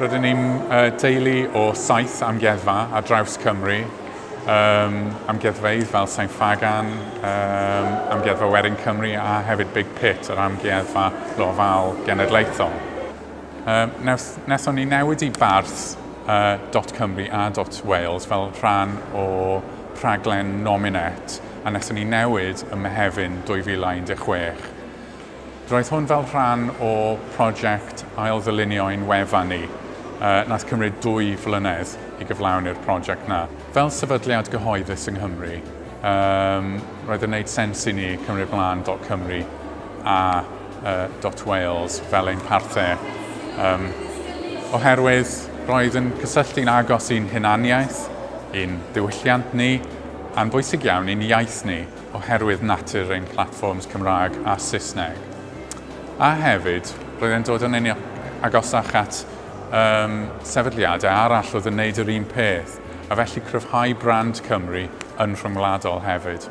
Rydyn ni'n deulu o saith amgueddfa ar draws Cymru, um, amgueddfeydd fel Sain Ffagan, um, Amgueddfa Werin Cymru a hefyd Big Pit, yr amgueddfa lofaol genedlaethol. Um, wnaethon ni newid i barth uh, .cymru a .wales fel rhan o rhaglen Nominet a wnaethon ni newid ym Mehefin 2016. Roedd hwn fel rhan o prosiect ail-ddylunio ein wefan ni. Uh, nath cymryd 2 flynedd i gyflawni'r prosiect na. Fel sefydliad gyhoeddus yng Nghymru, um, roedd yn gwneud sens i ni cymryd mlaen .cymru a uh, .wales fel ein parthau. Um, oherwydd roedd yn cysylltu'n agos i'n hunaniaeth, i'n diwylliant ni, a'n bwysig iawn i'n iaith ni, oherwydd natur ein platfforms Cymraeg a Saesneg. A hefyd, roedd e'n dod yn ein agosach at um, sefydliadau arall oedd yn neud yr un peth, a felly cryfhau brand Cymru yn rhyngwladol hefyd.